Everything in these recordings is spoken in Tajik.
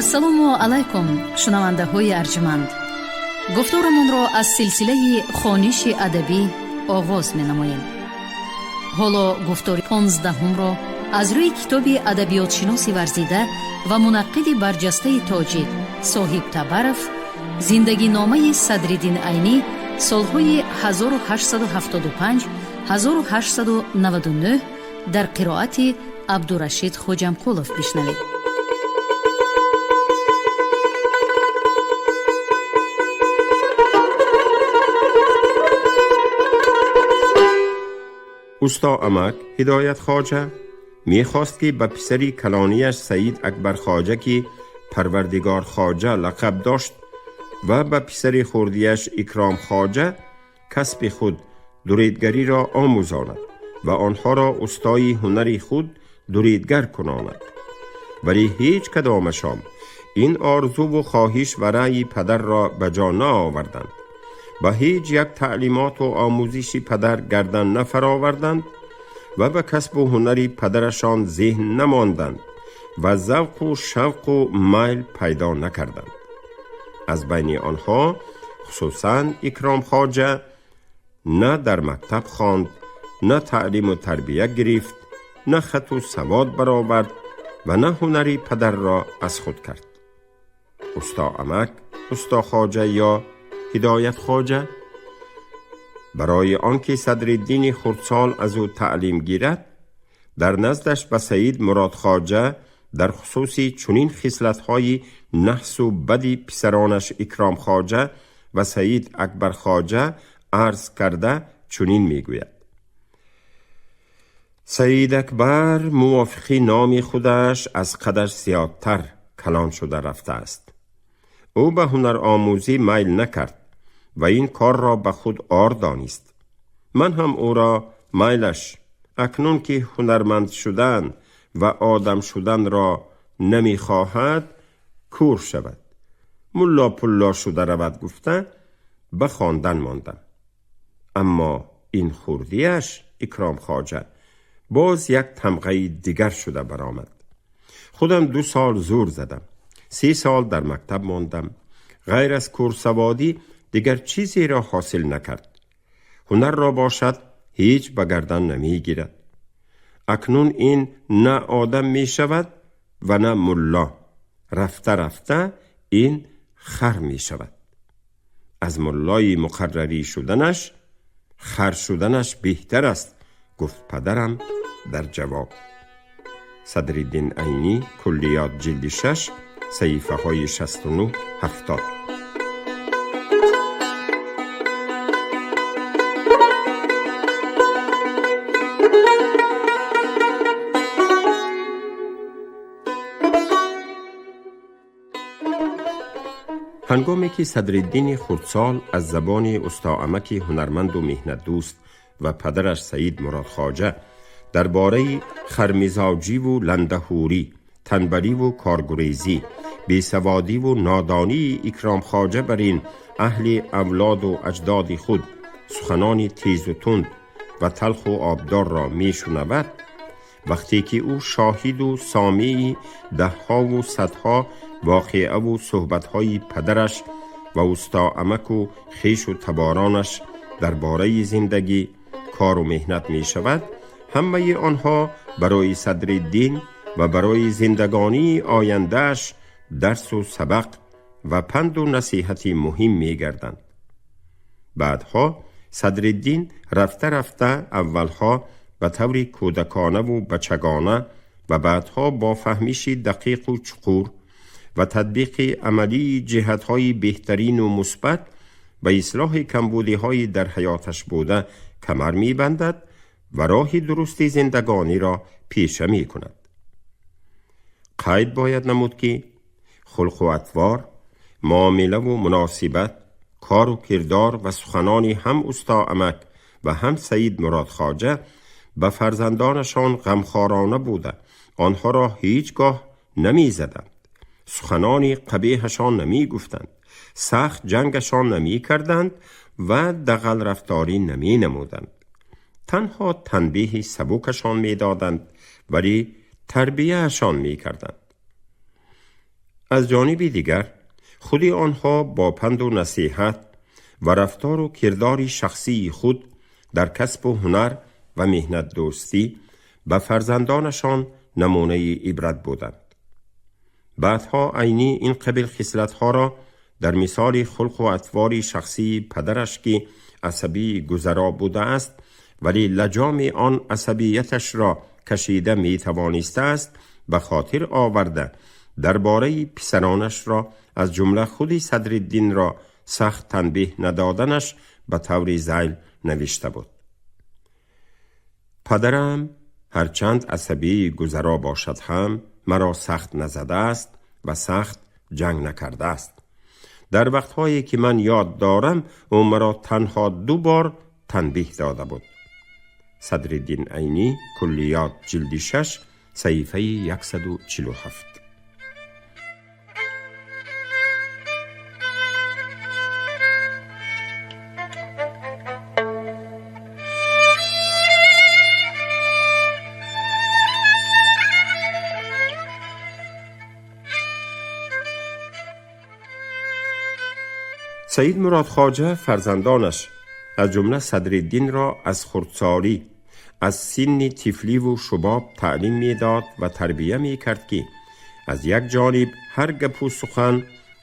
Ассалому алайкум, шунавандаҳои арҷманд. Гуфторамонро аз силсилаи хониши адабӣ оғоз менамоем. Ҳоло гуфтори 15-умро аз рӯи китоби адабиётшиноси варзида ва мунаққиди барҷастаи тоҷик Соҳиб Табаров «Зиндагиномаи Садриддин Айнӣ солҳои 1875-1899» дар қироати Абдурашид Хоҷамқулов бишнавед. Усто амак Ҳидоят Хоҷа мехост, ки ба писари калонияш Саид Акбар Хоҷа, ки Парвардигор Хоҷа лақаб дошт, ва ба писари хурдияш Икром Хоҷа касби худ дуридгариро омӯзонад ва онҳоро устои ҳунари худ дуридгар кунонад. Вале ҳеҷ кадомашон ин орзуву хоҳиш ва раъйи падарро ба ҷо наоварданд, ба ҳеҷ як таълимоту омӯзиши падар гардан нафароварданд ва ба касбу ҳунари падарашон зеҳн намонданд ва завқу шавқу майл пайдо накарданд. Аз байни онҳо хусусан Икром Хоҷа на дар мактаб хонд, на таълиму тарбия гирифт, на хату савод баровард ва на ҳунари падарро аз худ кард. Усто амак, Усто Хоҷа ё Ҳидоят Хоҷа, барои он ки Садриддини хурдсол аз ӯ таълим гирад, дар наздаш ба Саид Мурод Хоҷа дар хусуси чунин хислатҳои наҳсу бади писаронаш Икром Хоҷа ва Саид Акбар Хоҷа арз карда чунин мегӯяд: Саид Акбар мувофиқи номи худаш аз қадаш зиёдтар калон шуда рафтааст. Ӯ ба ҳунаромӯзӣ майл накард ва ин корро ба худ ор донист. Ман ҳам ӯро майлаш, акнун ки ҳунарманд шудан ва одам шуданро намехоҳад, кур шавад, мулло пулло шуда равад гуфта, ба хондан мондам. Аммо ин хурдиаш Икром Хоҷа боз як тамғаи дигар шуда баромад. Худам 2 сол зӯр задам, 3 сол дар мактаб мондам. Ғайр аз курсаводӣ дигар чизеро ҳосил накард. Ҳунарро бошад ҳеҷ ба гардан намегирад. Акнун ин на одам мешавад ва на мулло. Рафта рафта ин хар мешавад. Аз муллои муқаррарӣ шуданаш хар шуданаш беҳтар аст, гуфт падарам дар ҷавоб. Садриддин Айнӣ, Куллиёт, ҷилди 6, саҳифаҳои 69, 70. Ҳангоме ки Садриддини хурдсол аз забони устоамаки ҳунарманду меҳнатдӯст ва падараш Саид Мурод Хоҷа дар бораи хармизоҷиву ландаҳурӣ, танбаливу коргурезӣ, бесаводиву нодонии Икром Хоҷа бар ин аҳли авлоду аҷдоди худ суханони тезу тунд ва талху обдорро мешунавад, вақте ки ӯ шоҳиду сомеи даҳҳову садҳо воқеаву суҳбатҳои падараш ва устоамаку хешу таборонаш дар бораи зиндагӣ, кору меҳнат мешавад, ҳамаи онҳо барои Садриддин ва барои зиндагонии ояндааш дарсу сабақ ва панду насиҳати муҳим мегарданд. Баъдҳо Садриддин рафта рафта аввалҳо ба таври кӯдаконаву бачагона ва баъдҳо бо фаҳмиши дақиқу чуқур ва татбиқи амалии ҷиҳатҳои беҳтарину мусбат ба ислоҳи камбудиҳои дар ҳаёташ буда камар мебандад ва роҳи дурусти зиндагониро пеша мекунад. Қайд бояд намуд, ки хулқу атвор, муомилаву муносибат, кору кирдор ва суханони ҳам устоамак ва ҳам Саид Мурод Хоҷа ба фарзандонашон ғамхорона буда, онҳоро ҳеҷ гоҳ намезаданд, суханони қабеҳашон намегуфтанд, сахт ҷангашон намекарданд ва дағалрафторӣ наменамуданд. Танҳо танбеҳи сабукашон медоданд, вале тарбияашон мекарданд. Аз ҷониби дигар, худи онҳо бо панду насиҳат ва рафтору кирдори шахсии худ дар касбу ҳунар ва меҳнатдӯстӣ ба фарзандонашон намунаи ибрат буданд. Баъдҳо Айнӣ ин қабил хислатҳоро дар мисоли хулқу атвори шахсии падараш, ки асабии гузаро будааст, вале лаҷоми он асабияташро кашида метавонистааст, ба хотир оварда дар бораи писаронашро, аз ҷумла худи Садриддинро сахт танбеҳ надоданаш ба таври зайл навишта буд. Падарам ҳарчанд асабии гузаро бошад ҳам, маро сахт назадааст ва сахт ҷанг накардааст. Дар вақтҳое ки ман ёд дорам, ӯ маро танҳо 2 бор танбеҳ дода буд. Садриддин Айнӣ, Куллиёт, ҷилди 6, саҳифаи 147. Саид Мурод Хоҷа фарзандонаш, аз ҷумла Садриддинро аз хурдсолӣ, аз синни тифливу шубоб таълим медод ва тарбия мекард, ки аз як ҷониб ҳар гапу сухан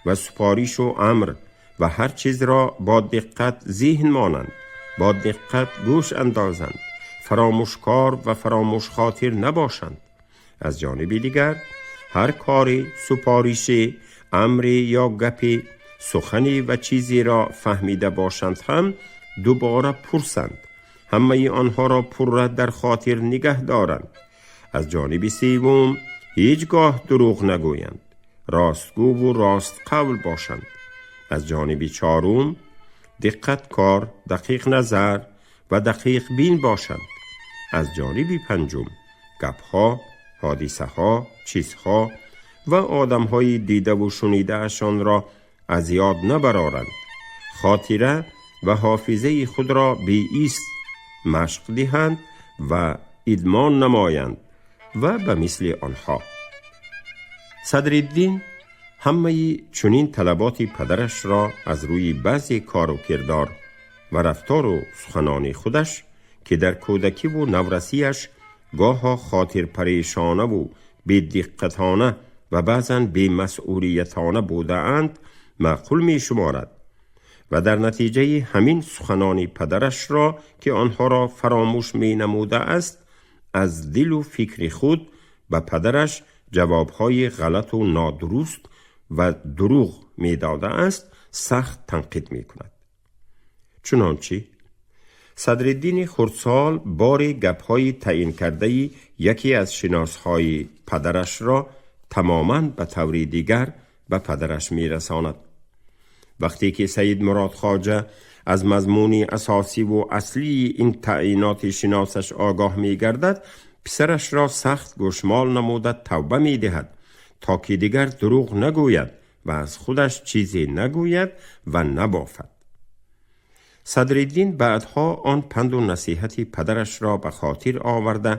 ва супоришу амр ва ҳар чизро бо диққат зиҳн монанд, бо диққат гӯш андозанд, фаромӯшкор ва фаромӯшхотир набошанд. Аз ҷониби дигар, ҳар кори, супориши, амре ё гапи, сухане ва чизеро фаҳмида бошанд ҳам дубора пурсанд, ҳамаи онҳоро пурра дар хотир нигаҳ доранд. Аз ҷониби севум, ҳеҷ гоҳ дурӯғ нагӯянд, ростгӯву ростқавл бошанд. Аз ҷониби чорум, диққаткор, дақиқ назар ва дақиқ бин бошанд. Аз ҷониби панҷум, гапҳо, ҳодисаҳо, чизҳо ва одамҳои дидаву шунидаашонро аз ёд набароранд, хотира ва ҳофизаи худро беист машқ диҳанд ва идмон намоянд ва ба мисли онҳо. Садриддин ҳамаи чунин талаботи падарашро аз рӯи баъзе кору кирдор ва рафтору суханони худаш, ки дар кӯдакиву наврасиаш гоҳо хотирпарешонаву бедиққатона ва баъзан бемасъулиятона будаанд, маъқул мешуморад ва дар натиҷаи ҳамин суханони падарашро, ки онҳоро фаромӯш менамудааст, аз дилу фикри худ ба падараш ҷавобҳои ғалату нодуруст ва дурӯғ медодааст, сахт танқид мекунад. Чунончи Садриддини хурдсол бори гапҳои таъин кардаи яке аз шиносҳои падарашро тамоман ба таври дигар ба падараш мерасонад. Вақте ки Саид Мурод Хоҷа аз мазмуни асосиву аслии ин таъиноти шиносаш огоҳ мегардад, писарашро сахт гӯшмол намуда тавба медиҳад, то ки дигар дурӯғ нагӯяд ва аз худаш чизе нагӯяд ва набофад. Садриддин баъдҳо он панду насиҳати падарашро ба хотир оварда,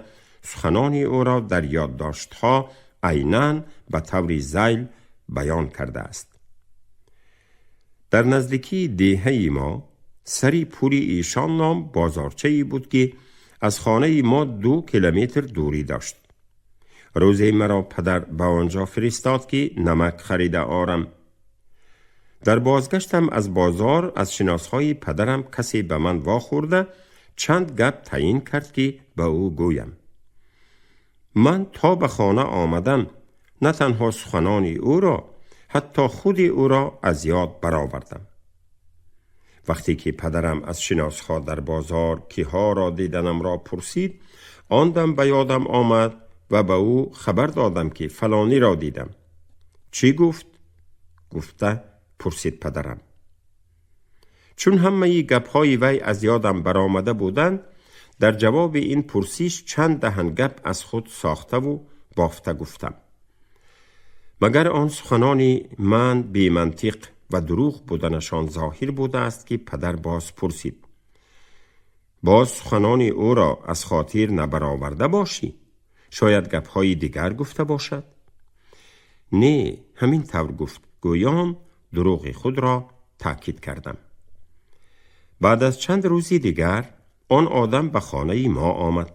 суханони ӯро дар ёддоштҳо айнан ба таври зайл баён кардааст. Дар наздикии деҳаи мо сари пули эшон ном бозорчае буд, ки аз хонаи мо 2 километр дурӣ дошт. Рӯзе маро падар ба он ҷо фиристод, ки намак харида орам. Дар бозгаштам аз бозор аз шиносҳои падарам касе ба ман вохӯрда чанд гап таъин кард, ки ба ӯ гӯям. Ман то ба хона омадам на танҳо суханони ӯро, ҳатто худи ӯро аз ёд баровардам. Вақте ки падарам аз шиносҳо дар бозор киҳоро диданамро пурсид, он дам ба ёдам омад ва ба ӯ хабар додам, ки фалониро дидам. Чӣ гуфт? Гуфта пурсид падарам. Чун ҳамаи гапҳои вай аз ёдам баромада буданд, дар ҷавоби ин пурсиш чанд даҳан гап аз худ сохтаву бофта гуфтам. Магар он суханони ман бемантиқ ва дурӯғ буданашон зоҳир будааст, ки падар боз пурсид: боз суханони ӯро аз хотир набароварда бошӣ? Шояд гапҳои дигар гуфта бошад? Не, ҳамин тавр гуфт, гӯён дурӯғи худро таъкид кардам. Баъд аз чанд рӯзи дигар он одам ба хонаи мо омад.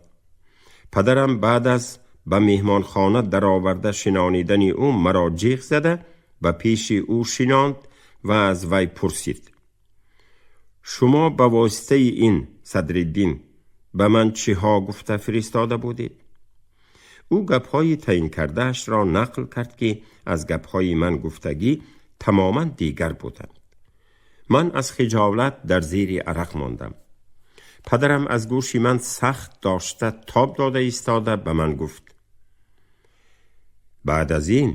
Падарам баъд аз ба меҳмонхона дароварда шинонидани ӯ маро ҷиғ зада ба пеши ӯ шинонд ва аз вай пурсид: шумо ба воситаи ин Садриддин ба ман чиҳо гуфта фиристода будед? Ӯ гапҳои таъин кардаашро нақл кард, ки аз гапҳои ман гуфтагӣ тамоман дигар буданд. Ман аз хиҷолат дар зери арақ мондам. Падарам аз гӯши ман сахт дошта тоб дода истода ба ман гуфт: баъд аз ин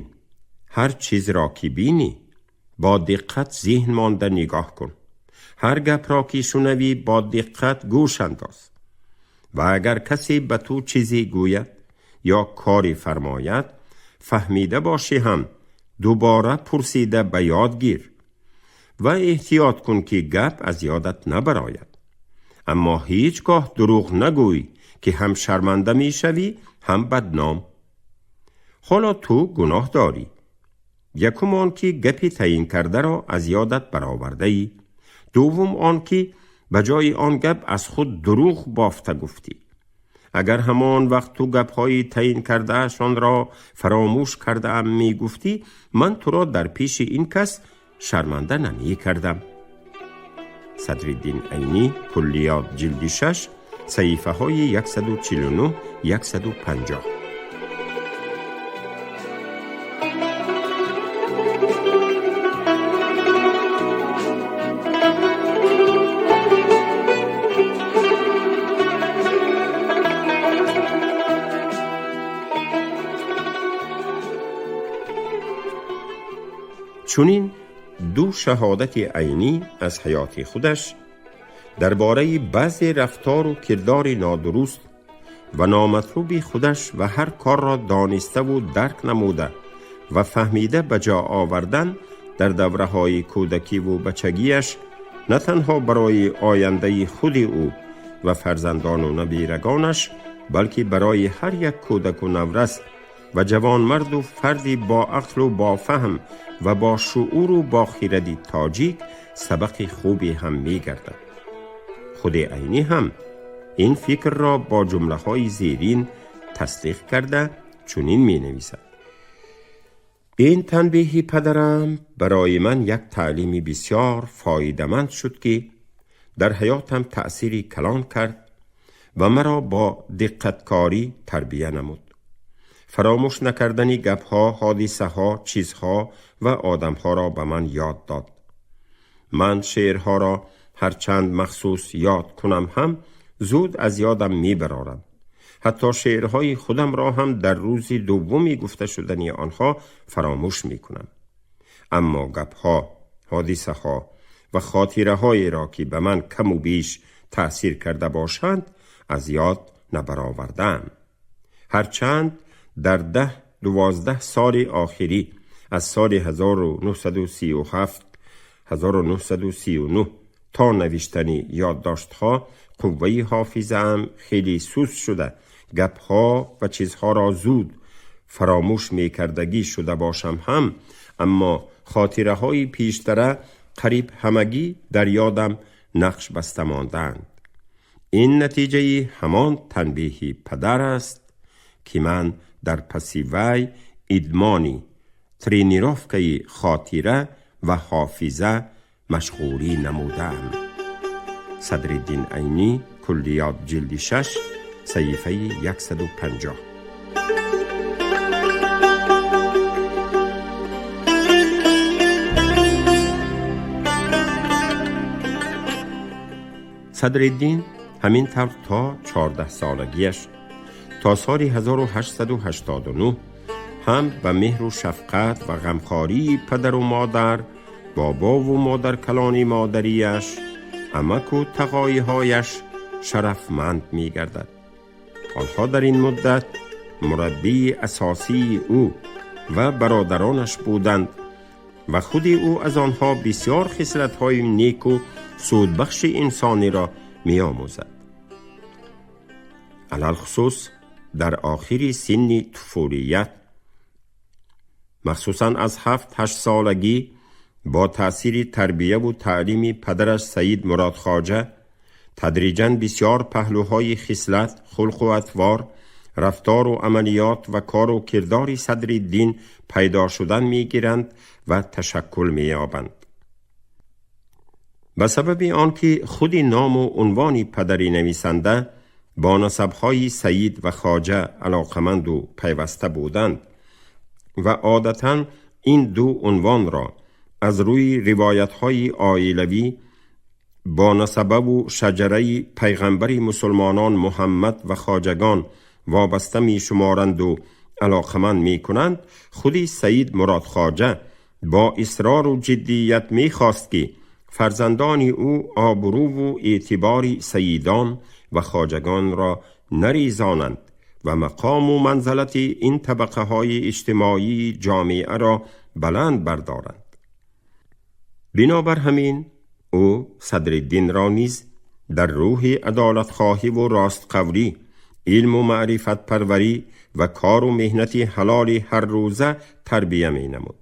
ҳар чизро ки бинӣ бо диққат зиҳн монда нигоҳ кун, ҳар гапро ки шунавӣ бо диққат гӯш андоз ва агар касе ба ту чизе гӯяд ё коре фармояд, фаҳмида бошӣ ҳам дубора пурсида ба ёд гир ва эҳтиёт кун ки гап аз ёдат набарояд. Аммо ҳеҷ гоҳ дурӯғ нагӯй, ки ҳам шарманда мешавӣ, ҳам бадном. Ҳоло ту гуноҳ дорӣ. Якум он ки гапи таъин кардаро аз ёдат баровардаӣ, дуввум он ки ба ҷои он гап аз худ дурӯғ бофта гуфтӣ. Агар ҳамон вақт ту гапҳои таъин кардаашонро фаромӯш кардаам мегуфтӣ, ман туро дар пеши ин кас шарманда намекардам. Садриддин Айнӣ, Куллиёт, ҷилди 6, саҳифаҳои 149, 150. Чунин ду шаҳодати Айнӣ аз ҳаёти худаш дар бораи баъзе рафтору кирдори нодуруст ва номатлуби худаш ва ҳар корро дониставу дарк намуда ва фаҳмида ба ҷо овардан дар давраҳои кӯдакиву бачагиаш на танҳо барои ояндаи худи ӯ ва фарзандону набирагонаш, балки барои ҳар як кӯдаку наврас ва ҷавонмарду фарди боақлу бофаҳм ва бо шууру бо хиради тоҷик сабақи хубе ҳам мегардад. Худи Айнӣ ҳам ин фикрро бо ҷумлаҳои зерин тасдиқ карда чунин менависад: ин танбеҳи падарам барои ман як таълими бисёр фоидаманд шуд, ки дар ҳаётам таъсири калон кард ва маро бо диққаткорӣ тарбия намуд. Фаромӯш накардани гапҳо, ҳодисаҳо, чизҳо ва одамҳоро ба ман ёд дод. Ман шеърҳоро ҳарчанд махсус ёд кунам ҳам зуд аз ёдам мебарорам. Ҳатто шеърҳои худамро ҳам дар рӯзи дуввуми гуфта шудани онҳо фаромӯш мекунам. Аммо гапҳо, ҳодисаҳо ва хотираҳоеро ки ба ман каму беш таъсир карда бошанд, аз ёд набаровардаам. Ҳарчанд дар 10-12 соли охирӣ аз соли 1937 1939 то навиштани ёддоштҳо қувваи ҳофизаам хеле суст шуда, гапҳо ва чизҳоро зуд фаромӯш мекардагӣ шуда бошам ҳам, аммо хотираҳои пештара қариб ҳамагӣ дар ёдам нақш баста мондаанд. Ин натиҷаи ҳамон танбеҳи падар аст, ки ман дар паси вай идмони тренировкаи хотира ва ҳофиза машғулӣ намудаам. Садриддин Айнӣ, Куллиёт, ҷилди 6, саҳифаи 150. Садриддин ҳамин тавр то 14 солагиаш то соли 1889 ҳам ба меҳру шафқат ва ғамхории падару модар, бобову модаркалони модариаш, амаку тағоиҳояш шарафманд мегардад. Онҳо дар ин муддат мураббии асосии ӯ ва бародаронаш буданд ва худи ӯ аз онҳо бисёр хислатҳои неку судбахши инсониро меомӯзад. Алалхусус дар охири синни туфулият Махсусан аз 7-8 солагӣ бо таъсири тарбияву таълими падараш Саид Мурод Хоҷа тадриҷан бисёр паҳлӯҳои хислат, хулқу атвор, рафтору амалиёт ва кору кирдори Садриддин пайдо шудан мегиранд ва ташаккул меёбанд. Ба сабаби он ки худи ному унвони падари нависанда бо насабҳои Саид ва Хоҷа алоқаманду пайваста буданд ва одатан ин ду унвонро аз рӯи ривоятҳои оилавӣ бо насабаву шаҷараи пайғамбари мусулмонон Муҳаммад ва хоҷагон вобаста мешуморанду алоқаманд мекунанд, худи Саид Мурод Хоҷа бо исрору ҷиддият мехост, ки фарзандони ӯ обрӯву эътибори саидон ва хоҷагонро нарезонанд ва мақому манзалати ин табақаҳои иҷтимоии ҷомеаро баланд бардоранд. Бинобар ҳамин ӯ Садриддинро низ дар рӯҳи адолатхоҳиву ростқавлӣ, илму маърифатпарварӣ ва кору меҳнати ҳалоли ҳаррӯза тарбия менамуд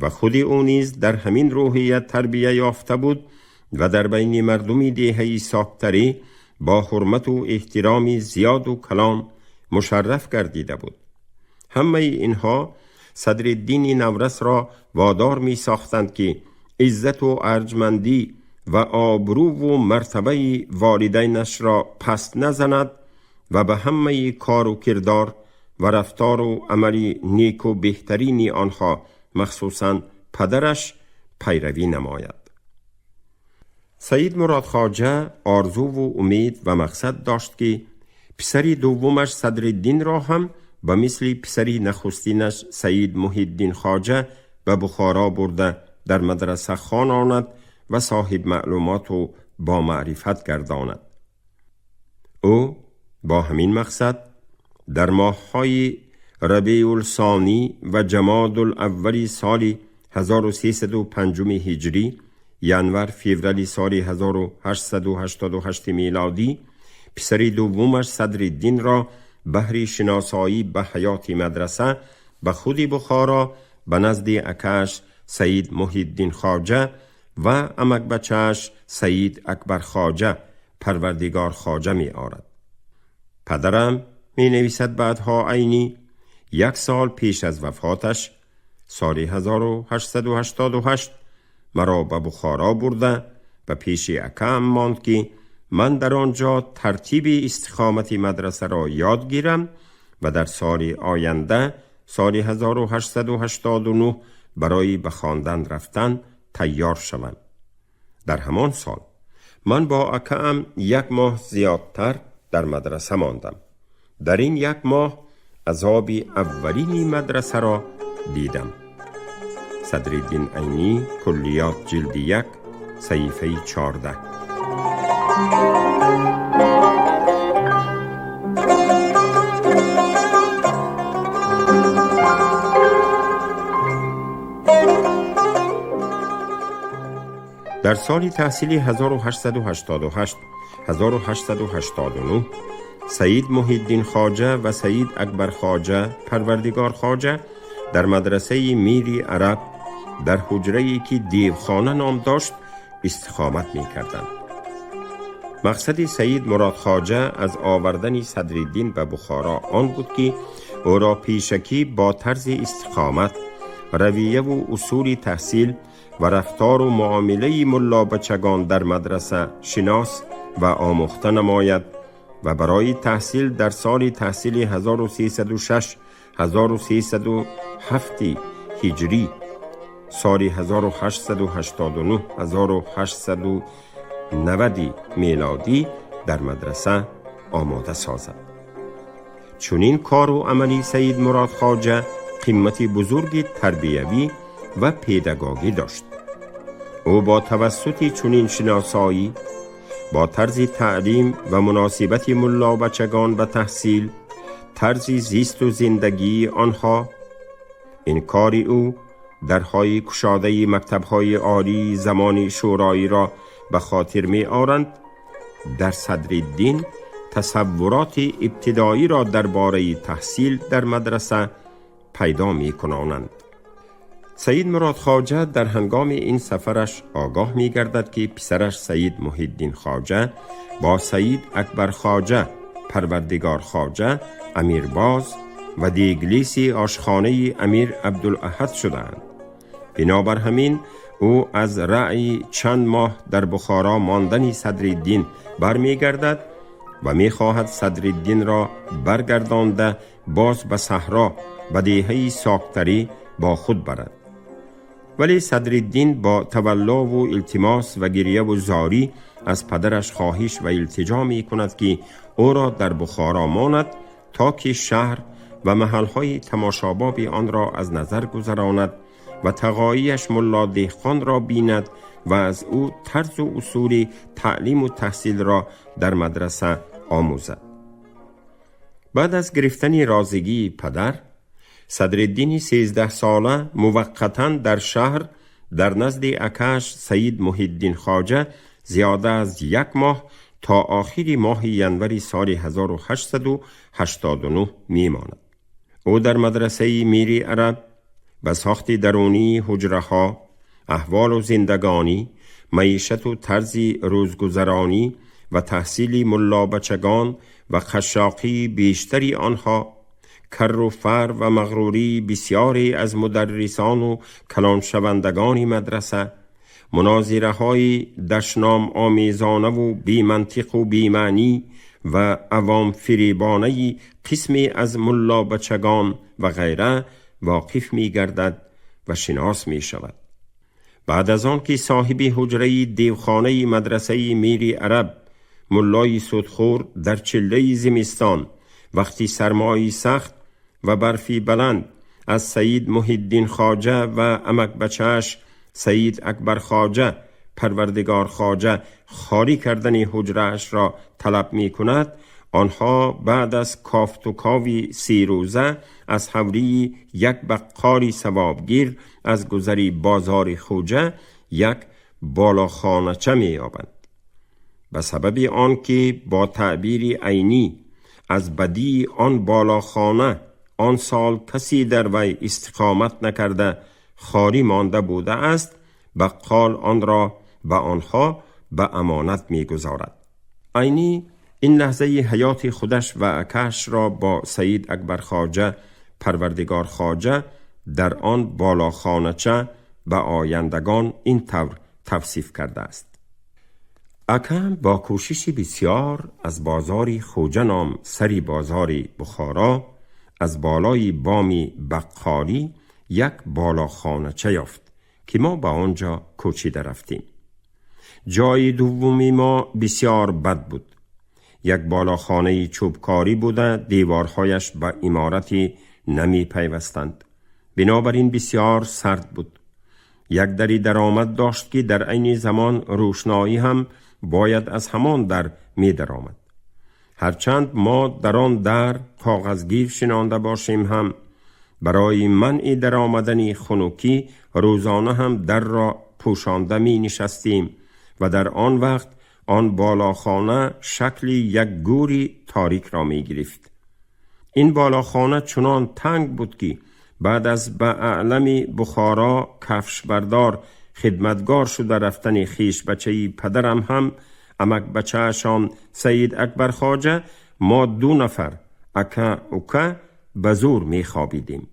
ва худи ӯ низ дар ҳамин рӯҳия тарбия ёфта буд ва дар байни мардуми деҳаи Соктарӣ бо ҳурмату эҳтироми зиёду калон мушарраф гардида буд. Ҳамаи инҳо Садриддини наврасро водор месохтанд, ки иззату арҷмандӣ ва обрӯву мартабаи волидайнашро паст назанад ва ба ҳамаи кору кирдор ва рафтору амали неку беҳтарини онҳо, махсусан падараш, пайравӣ намояд. Саид Мурод Хоҷа орзуву умед ва мақсад дошт, ки писари дуввумаш Садриддинро ҳам ба мисли писари нахустинаш Саид Муҳиддин Хоҷа ба Бухоро бурда дар мадраса хононад ва соҳиб маълумоту бомаърифат гардонад. Ӯ бо ҳамин мақсад дар моҳҳои Рабеулсонӣ ва Ҷамодулаввали соли 1305 ҳиҷрӣ, январ феврали соли 1888 мелодӣ, писари дуввумаш Садриддинро баҳри шиносоӣ ба ҳаёти мадраса ба худи Бухоро ба назди акааш Саид Муҳиддин Хоҷа ва амакбачааш Саид Акбар Хоҷа, Парвардигор Хоҷа, меорад. Падарам, менависад баъдҳо Айнӣ, як сол пеш аз вафоташ соли 1888 маро ба Бухоро бурда ба пеши акаам монд, ки ман дар он ҷо тартиби истиқомати мадрасаро ёд гирам ва дар соли оянда, соли 1889, барои ба хондан рафтан тайёр шавам. Дар ҳамон сол ман бо акаам як моҳ зиёдтар дар мадраса мондам. Дар ин як моҳ азоби аввалини мадрасаро дидам. Садриддин Айнӣ, Куллиёт, ҷилди 1, саҳифаи 14. Дар соли таҳсили 1888 1889 Саид Муҳиддин Хоҷа ва Саид Акбар Хоҷа, Парвардигор Хоҷа, дар мадрасаи Мири Араб дар ҳуҷрае, ки девхона ном дошт, истиқомат мекарданд. Мақсади Саид Мурод Хоҷа аз овардани Садриддин ба Бухоро он буд, ки ӯро пешакӣ бо тарзи истиқомат, равияву усули таҳсил ва рафтору муомилаи муллобачагон дар мадраса шинос ва омӯхта намояд ва барои таҳсил дар соли таҳсили 1306 1307 ҳиҷрӣ, соли 1889 1890 мелодӣ дар мадраса омода созад. Чунин кору амали Саид Мурод Хоҷа қимати бузурги тарбиявӣ ва педагогӣ дошт. Ӯ бо тавассути чунин шиносоӣ бо тарзи таълим ва муносибати муллобачагон ба таҳсил, тарзи зисту зиндагии онҳо, ин кори ӯ дарҳои кушодаи мактабҳои олии замони шӯроиро ба хотир меоранд, дар Садриддин тасаввуроти ибтидоиро дар бораи таҳсил дар мадраса пайдо мекунонанд. Саид Мурод Хоҷа дар ҳангоми ин сафараш огоҳ мегардад, ки писараш Саид Муҳиддин Хоҷа бо Саид Акбар Хоҷа, Парвардигор Хоҷа, амирбоз ва деглиси ошхонаи Амир Абдулаҳад шудаанд. Бинобар ҳамин ӯ аз раъи чанд моҳ дар Бухоро мондани Садриддин бармегардад ва мехоҳад Садриддинро баргардонда боз ба саҳро, ба деҳаи Соктарӣ бо худ барад. Вале Садриддин бо таваллову илтимос ва гирьяву зорӣ аз падараш хоҳиш ва илтиҷо мекунад, ки ӯро дар Бухоро монад, то ки шаҳр ва маҳалҳои тамошобоби онро аз назар гузаронад ва тағоияш Мулло Деҳқонро бинад ва аз ӯ тарзу усули таълиму таҳсилро дар мадраса омӯзад. Баъд аз гирифтани розигии падар, Садриддини 13сола муваққатан дар шаҳр дар назди акааш Саид Муҳиддин Хоҷа зиёда аз як моҳ то охири моҳи январи соли 1889 мемонад. Ӯ дар мадрасаи Мири Араб ба сохти дарунии ҳуҷраҳо, аҳволу зиндагонӣ, маишату тарзи рӯзгузаронӣ ва таҳсили муллобачагон ва қашшоқии бештари онҳо, карру фар ва мағрурии бисёре аз мударрисону калоншавандагони мадраса, мунозираҳои дашномомезонаву бемантиқу бемаънӣ ва авомфиребонаи қисме аз муллобачагон ва ғайра воқиф мегардад ва шинос мешавад. Баъд аз он ки соҳиби ҳуҷраи девхонаи мадрасаи Мири Араб, муллои судхӯр, дар чиллаи зимистон вақти сармои сахт ва барфи баланд аз Саид Муҳиддин Хоҷа ва амакбачааш Саид Акбар Хоҷа, Парвардигор Хоҷа, холӣ кардани ҳуҷраашро талаб мекунад, онҳо баъд аз кофтукови 3 рӯза аз ҳавлии як баққори савобгир аз гузари бозори Хуҷа як болохонача меёбанд. Ба сабаби он ки бо таъбири Айнӣ аз бадии он болохона он сол касе дар вай истиқомат накарда холӣ монда будааст, баққол онро ба онҳо ба амонат мегузорад. Айнӣ ин лаҳзаи ҳаёти худаш ва акаашро бо Саид Акбар Хоҷа, Парвардигор Хоҷа дар он болохонача ба ояндагон ин тавр тавсиф кардааст: Акам бо кӯшиши бисёр аз бозори Хуҷа ном сари бозори Бухоро аз болои боми баққолӣ як болохонача ёфт, ки мо ба он ҷо кӯчида рафтем. Ҷои дуввуми мо бисёр бад буд. Як болохонаи чӯбкорӣ буда, деворҳояш ба иморати намепайвастанд, бинобар ин бисёр сард буд. Як дари даромад дошт, ки дар айни замон рӯшноӣ ҳам бояд аз ҳамон дар медаромад. Ҳарчанд мо дар он дар коғазгир шинонда бошем ҳам, барои манъи даромадани хунукӣ рӯзона ҳам дарро пӯшонда менишастем ва дар он вақт он болохона шакли як гӯри торикро мегирифт. Ин болохона чунон танг буд, ки баъд аз ба аълами Бухоро кафшбардор хидматгор шуда рафтани хешбачаи падарам ҳам амакбачаашон Саид Акбар Хоҷа, мо ду нафар ака ука ба зӯр мехобидем.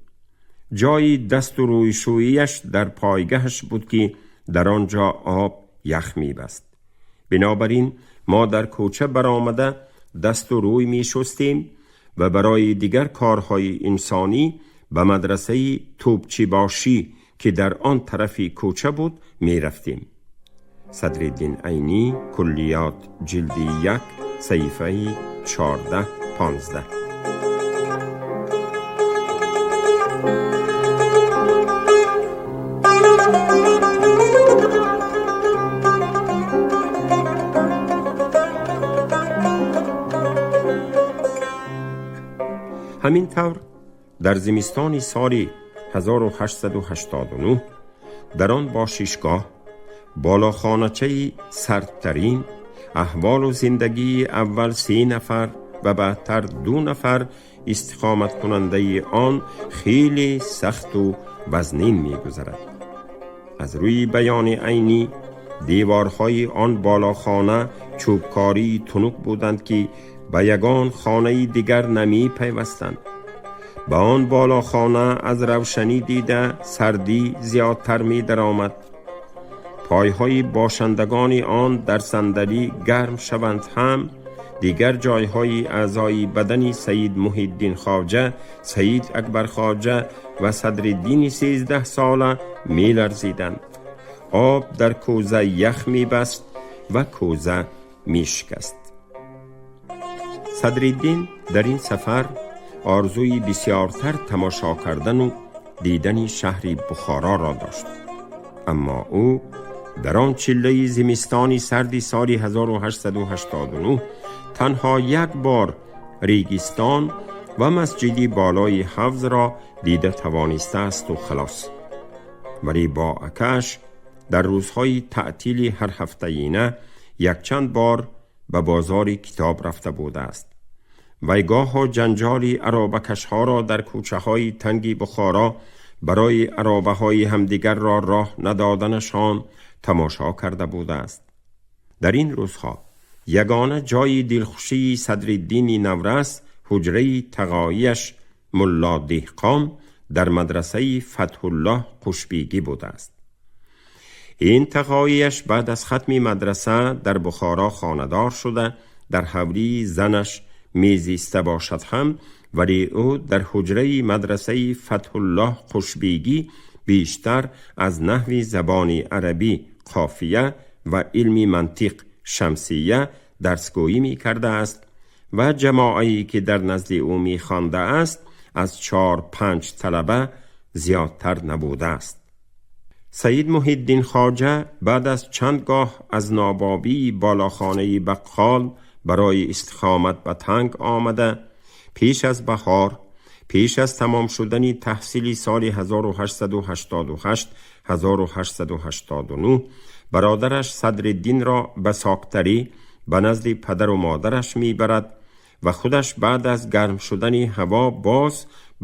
Ҷои дасту рӯйшӯияш дар пойгаҳаш буд, ки дар он ҷо об ях мебаст. Бинобар ин мо дар кӯча баромада дасту рӯй мешустем ва барои дигар корҳои инсонӣ ба мадрасаи тӯбчибошӣ, ки дар он тарафи кӯча буд, мерафтем. Садриддин Айнӣ, Куллиёт, ҷилди 1, саҳифаи 14-15. Ҳамин тавр дар зимистони соли 1889 дар он бошишгоҳ, болохоначаи сардтарин, аҳволу зиндагии аввал се нафар ва баъдтар ду нафар истиқоматкунандаи он хеле сахту вазнин мегузарад. Аз рӯи баёни Айнӣ, деворҳои он болохона чӯбкории тунук буданд, ки ба ягон хонаи дигар намепайвастанд. Ба он болохона аз равшанӣ дида сардӣ зиёдтар медаромад. Пойҳои бошандагони он дар сандалӣ гарм шаванд ҳам, дигар ҷойҳои аъзои бадани Саид Муҳиддин Хоҷа, Саид Акбар Хоҷа ва Садриддини 13сола меларзиданд. Об дар кӯза ях мебаст ва кӯза мешикаст. Садриддин дар ин сафар орзуи бисёртар тамошо кардану дидани шаҳри Бухороро дошт. Аммо ӯ дар он чиллаи зимистони сарди соли 1889 танҳо як бор регистон ва масҷиди болои ҳавзро дида тавонистаасту халос. Вале бо акааш дар рӯзҳои таътили ҳар ҳафтаина якчанд бор ба бозори китоб рафта будааст. Вай гоҳо ҷанҷоли аробакашҳоро дар кӯчаҳои танги Бухоро барои аробаҳои ҳамдигарро роҳ надоданашон тамошо карда будааст. Дар ин рӯзҳо ягона ҷои дилхушии Садриддини наврас ҳуҷраи тағоияш Мулло Деҳқон дар мадрасаи Фатҳуллоҳ Қушбегӣ будааст. Ин тағоияш баъд аз хатми мадраса дар Бухоро хонадор шуда, дар ҳавлии занаш мезиста бошад ҳам, вале ӯ дар ҳуҷраи мадрасаи Фатҳуллоҳ Қушбегӣ бештар аз наҳви забони арабӣ қофия ва илми мантиқ шамсия дарсгӯӣ мекардааст ва ҷамоае ки дар назди ӯ мехондааст аз 4-5 талаба зиёдтар набудааст. Саид Муҳиддин Хоҷа баъд аз чанд гоҳ аз нобобии болохонаи баққол барои истиқомат ба танг омада, пеш аз баҳор, пеш аз тамом шудани таҳсили соли 1888-1889 бародараш Садриддинро ба Соктарӣ ба назди падару модараш мебарад ва худаш баъд аз гарм шудани ҳаво боз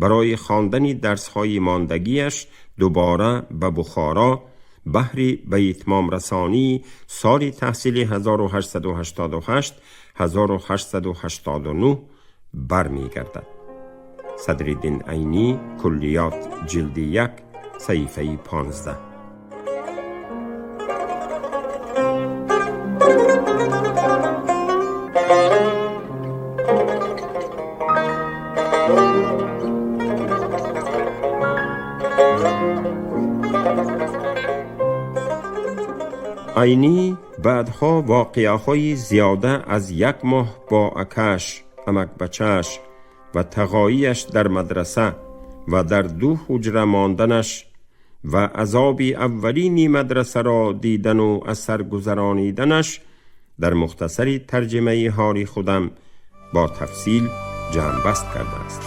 барои хондани дарсҳои мондагиаш дубора ба Бухоро баҳри ба итмом расонии соли таҳсили 1888-1889 бармегардад. Садриддин Айнӣ, Куллиёт, ҷилди 1, саҳифаи 15. Айнӣ баъдҳо воқеаҳои зиёда аз як моҳ бо акааш, амакбачааш ва тағоияш дар мадраса ва дар ду ҳуҷра монданаш ва азоби аввалини мадрасаро дидану аз сар гузарониданаш дар мухтасари тарҷимаи ҳоли худам бо тафсил ҷамъбаст кардааст.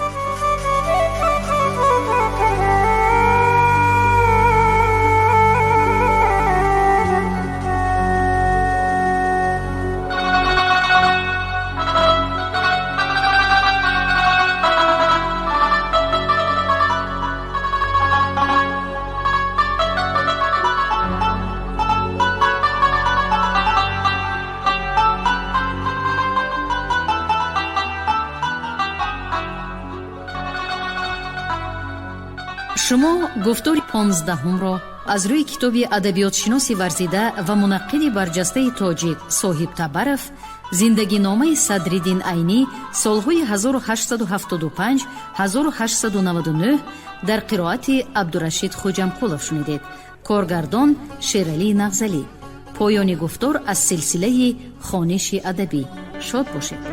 Шумо гуфтори 15-ҳумро аз рӯи китоби адабиётшиноси варзида ва мунаққиди барҷастаи тоҷик Соҳиб Табаров «Зиндагиномаи Садриддин Айнӣ солҳои 1875-1899» дар қироати Абдурашид Хоҷамқулов шунидед. Коргардон Шералӣ Нағзалӣ. Поёни гуфтор аз силсилаи хониши адабӣ. Шод бошед.